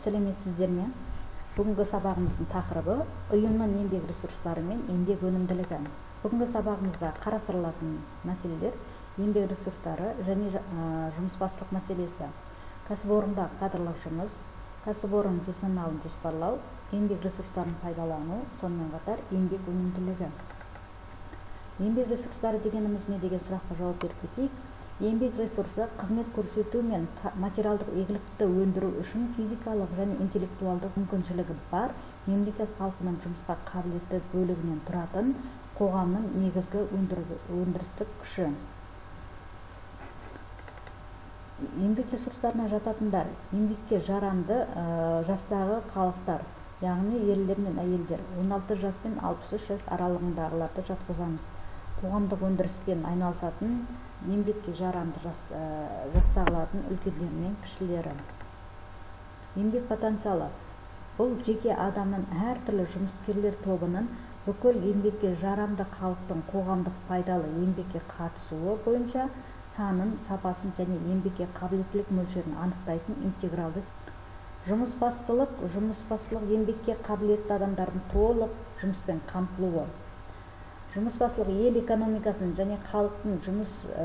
Сәлеметсіздер ме? Бүгінгі сабағымыздың тақырыбы ұйымның еңбек ресурстары мен еңбек өнімділігі. Бүгінгі сабағымызда қарастырылатын мәселелер еңбек ресурстары және жұмысбастылық мәселесі, кәсіпорында кадрлық жұмыс, кәсіпорын персоналын жоспарлау, еңбек ресурстарын пайдалану, сонымен қатар еңбек өнімділігі. Еңбек ресурстары дегеніміз не деген сұраққа жауап беріп кетейік. Еңбек ресурсы қызмет көрсету мен материалдық игілікті өндіру үшін физикалық және интеллектуалдық мүмкіншілігі бар мемлекет халқының жұмысқа қабілетті бөлігінен тұратын қоғамның негізгі өндірістік күші. Еңбек ресурстарына жататындар еңбекке жарамды жастағы халықтар, яғни ерлер мен әйелдер, 16 жас пен 63 жас аралығындағыларды жатқызамыз. Қоғамдық өндіріспен айналысатын еңбекке жарамды жастағылардың үлкендері мен кішілері. Еңбек потенциалы бұл жеке адамның әртүрлі жұмыскерлер тобының бүкіл еңбекке жарамды халықтың қоғамдық пайдалы еңбекке қатысуы бойынша санын, сапасын және еңбекке қабілеттілік мөлшерін анықтайтын интегралды жұмысбастылық. Жұмысбастылық еңбекке қабілетті адамдардың толық жұмыспен қамтылуы. Жұмысбастылық ел экономикасының және халықтың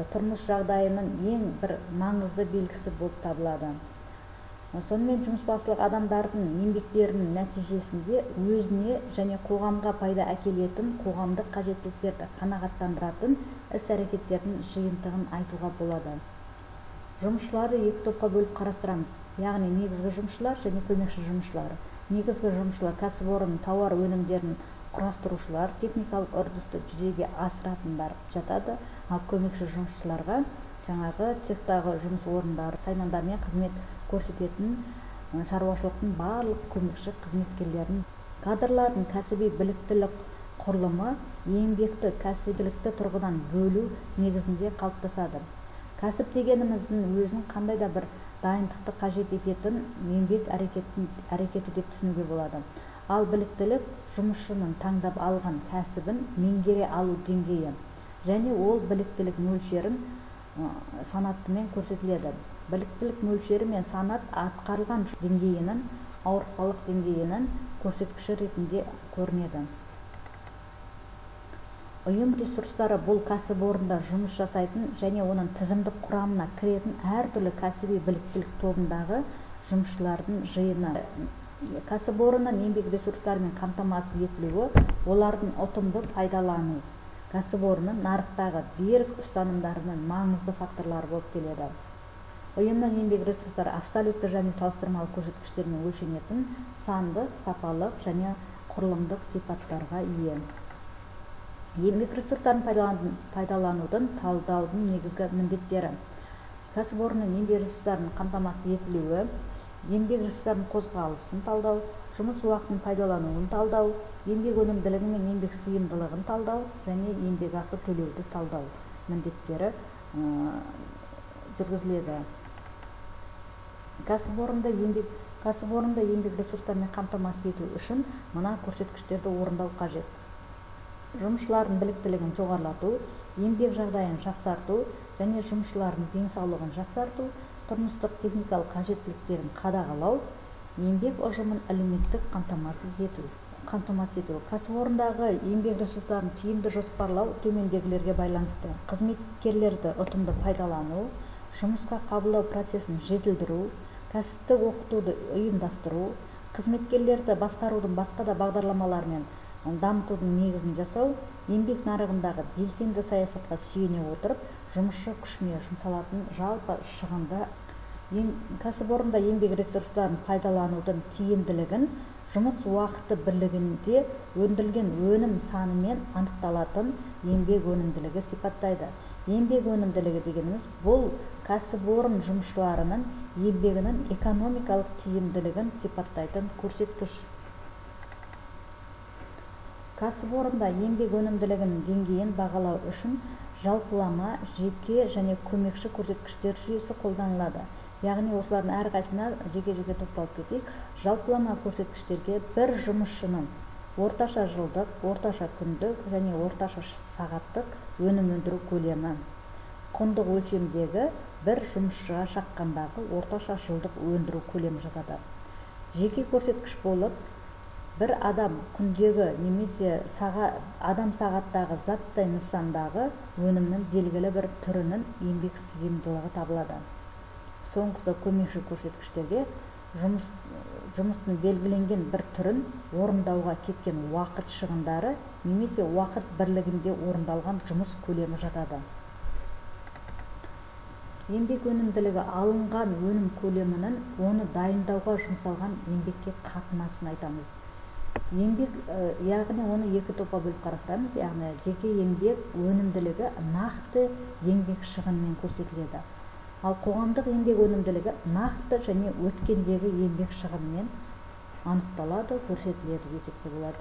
тұрмыс жағдайының ең бір маңызды белгісі болып табылады. Сонымен жұмысбастылық адамдардың еңбектерінің нәтижесінде өзіне және қоғамға пайда әкелетін қоғамдық қажеттіліктерді қанағаттандыратын іс-әрекеттердің жиынтығын айтуға болады. Жұмысшыларды екі топқа бөліп қарастырамыз, яғни негізгі жұмысшылар және көмекші жұмысшылар. Негізгі жұмысшылар кәсіпорын тауар өнімдерін құрастырушылар, техникалық үрдісті жүзеге асыратындар жатады, ал көмекші жұмысшыларға жаңағы цехтағы жұмыс орындары, саймандармен қызмет көрсететін шаруашылықтың барлық көмекші қызметкерлерін. Кадрлардың кәсіби біліктілік құрылымы еңбекті кәсібилікті тұрғыдан бөлу негізінде қалыптасады. Кәсіп дегеніміздің өзін қандай да бір дайындықты қажет ететін еңбек әрекеті деп түсінуге болады. Ал біліктілік жұмысшының таңдап алған кәсібін меңгере алу деңгейі және ол біліктілік мөлшерін санатымен көрсетіледі. Біліктілік мөлшері мен санат атқарылған деңгейінің ауыртпалық деңгейінің көрсеткіші ретінде көрінеді. Ұйым ресурстары бұл кәсіпорында жұмыс жасайтын және оның тізімдік құрамына кіретін әртүрлі кәсіби біліктілік тобындағы жұмысшылардың жиыны. Кәсіпорынның еңбек ресурстарымен қамтамасыз етілуі, олардың ұтымды пайдалану кәсіпорынның нарықтағы берік ұстанымдарының маңызды факторлары болып келеді. Ұйымның еңбек ресурстары абсолютті және салыстырмалы көрсеткіштермен өлшенетін сандық, сапалық және құрылымдық сипаттарға ие. Еңбек ресурстарын пайдаланудың талдаудың негізгі міндеттері: кәсіпорынның еңбек ресурстарының қамтамасыз етілуі, еңбек ресурстарының қозғалысын талдау, жұмыс уақытын пайдалануын талдау, еңбек өнімділігі мен еңбек сыйымдылығын талдау және еңбекақы төлеуді талдау міндеттері жүргізіледі. Кәсіпорында еңбек ресурстарымен қамтамасыз ету үшін мына көрсеткіштерді орындау қажет: жұмысшылардың біліктілігін жоғарылату, еңбек жағдайын жақсарту және жұмысшылардың денсаулығын жақсарту, тұрмыстық техникалық қажеттіліктерін қадағалау, еңбек ұжымын әлеуметтік қамтамасыз ету. Кәсіпорындағы еңбек ресурстарын тиімді жоспарлау төмендегілерге байланысты: қызметкерлерді ұтымды пайдалану, жұмысқа қабылдау процесін жетілдіру, кәсіптік оқытуды ұйымдастыру, қызметкерлерді басқарудың басқа да бағдарламаларымен дамытудың негізін жасау, еңбек нарығындағы белсенді саясатқа сүйене отырып, жұмысшы күшіне жұмсалатын жалпы шығынды. Кәсіпорында еңбек ресурстарын пайдаланудың тиімділігін жұмыс уақыты бірлігінде өндірілген өнім санымен анықталатын еңбек өнімділігі сипаттайды. Еңбек өнімділігі дегеніміз бұл кәсіпорын жұмысшыларының еңбегінің экономикалық тиімділігін сипаттайтын көрсеткіш. Кәсіпорында еңбек өнімділігінің деңгейін бағалау үшін жалпылама, жеке және көмекші көрсеткіштер жүйесі қолданылады. Яғни осылардың әрқайсысына жеке-жеке тоқталып кетейік. Жалпылама көрсеткіштерге бір жұмысшының орташа жылдық, орташа күндік және орташа сағаттық өнім өндіру көлемі, құндық өлшемдегі бір жұмысшыға шаққандағы орташа жылдық өндіру көлемі жатады. Жеке көрсеткіш болып бір адам күндегі немесе адам сағаттағы заттай нысандағы өнімнің белгілі бір түрінің еңбек сыйымдылығы табылады. Соңғысы көмекші көрсеткіштерге жұмыстың белгіленген бір түрін орындауға кеткен уақыт шығындары немесе уақыт бірлігінде орындалған жұмыс көлемі жатады. Еңбек өнімділігі алынған өнім көлемінің оны дайындауға жұмсалған еңбекке қатынасын айтамыз. Еңбек, яғни оны екі топқа бөліп қарастырамыз, яғни жеке еңбек өнімділігі нақты еңбек шығынымен көрсетіледі. Ал қоғамдық еңбек өнімділігі нақты және өткендегі еңбек шығынымен анықталады, көрсетіледі десек те болады.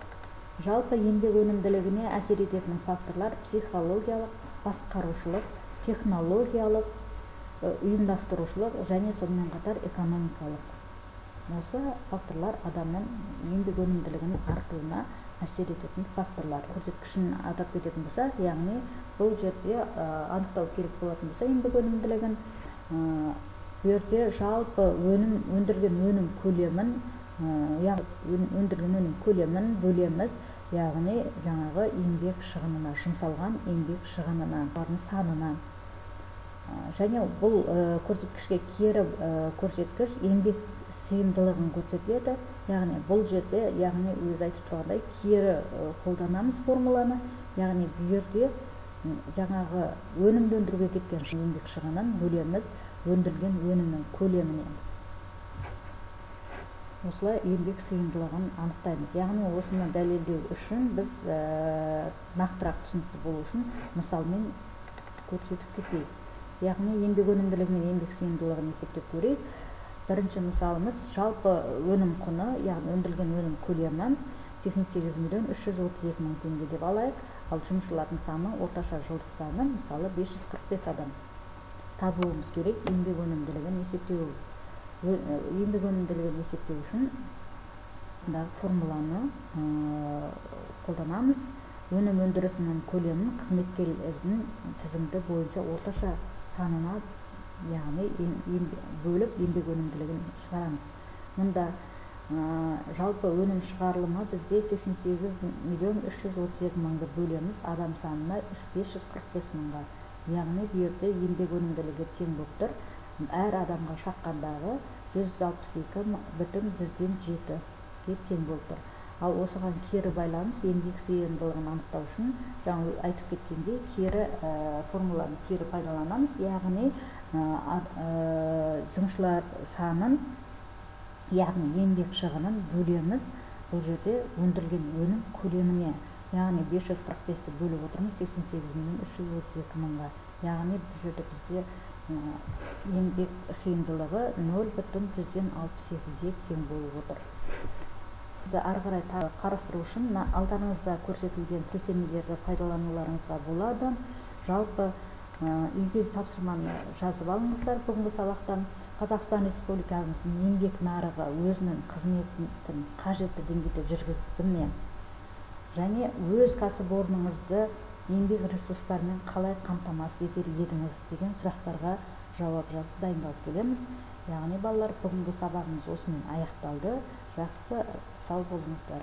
Жалпы еңбек өнімділігіне әсер ететін факторлар психологиялық, басқарушылық, технологиялық, ұйымдастырушылық және сонымен қатар экономикалық. Осы факторлар адамның еңбек өнімділігінің артуына әсер ететін факторлар. Көрсеткішін атап кететін болсақ, яғни бұл жерде анықтау керек болатын болса еңбек өнімділігін, бұл жерде жалпы өнім, өндірілген өнім көлемін, өндірілген өнім көлемін бөлеміз, яғни жаңағы еңбек шығынына, жұмсалған еңбек шығынына, олардың санына. Және бұл көрсеткішке кері көрсеткіш еңбек сыйымдылығын көрсетеді. Яғни бұл жерде, яғни өзі айтып тұрғандай, кері қолданамыз формуланы, яғни бұл жерде жаңағы өнімді өндіруге кеткен еңбек шығынын бөлеміз өндірілген өнімнің көлеміне. Осылай еңбек сыйымдылығын анықтаймыз. Яғни осыны дәлелдеу үшін біз нақтырақ түсінікті болу үшін мысалмен көрсетіп кетейік. Яғни еңбек өнімділігі мен еңбек сыйымдылығын есептеп көрейік. Бірінші мысалымыз жалпы өнім құны, яғни өндірілген өнім көлемі 88 миллион 332 мың теңге деп алайық. Ал жұмысшылардың саны, орташа жылдық саны мысалы 545 адам. Табуымыз керек еңбек өнімділігін есептеу. Еңбек өнімділігін есептеу үшін формуланы қолданамыз. Өнім өндірісінің көлемін қызметкерлердің тізімді бойынша орташа санына, яғни бөліп еңбек өнімділігін шығарамыз. Мұнда жалпы өнім шығарылымы бізде 88 миллион 332 мыңды бөлеміз адам санына 545 мыңға. Яғни бұл жерде еңбек өнімділігі тең болып тұр. Әр адамға шаққандағы 162,7-ге тең болып тұр. Ал осыған кері байланыс еңбек сыйымдылығын анықтау үшін жаңа айтып кеткендей кері формуланы кері пайдаланамыз. Яғни жұмысшылар санын, яғни еңбек шығынын бөлеміз бұл жерде өндірілген өнім көлеміне. Яғни 545-ті бөліп отырмыз 88 миллион 332 мыңға. Яғни бұл жерде бізде еңбек сыйымдылығы 0,62-ге тең болып отыр. Ары қарай қарастыру үшін алдарыңызда көрсетілген сілтемелерді пайдалануларыңызға болады. Жалпы үйге тапсырманы жазып алыңыздар бүгінгі сабақтан. Қазақстан Республикасының еңбек нарығы өзінің қызметін қажетті деңгейде жүргізді ме? Және өз кәсіпорныңызды еңбек ресурстарымен қалай қамтамасыз етер едіңіз деген сұрақтарға жауап жазып дайындалып келеміз. Яғни балалар, бүгінгі сабағымыз осымен аяқталды. Жақсы, сау болыңыздар.